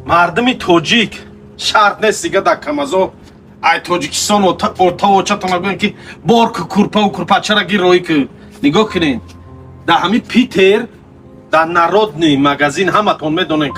Мардуми тоҷик, шарт нест дига дар камазо ай Тоҷикистон отавочатона гӯем, ки бор ку, курпаву курпачара ги роӣ ку. Нигоҳ кунед, дар ҳамин Питер, дар народный магазин, ҳаматон медонед.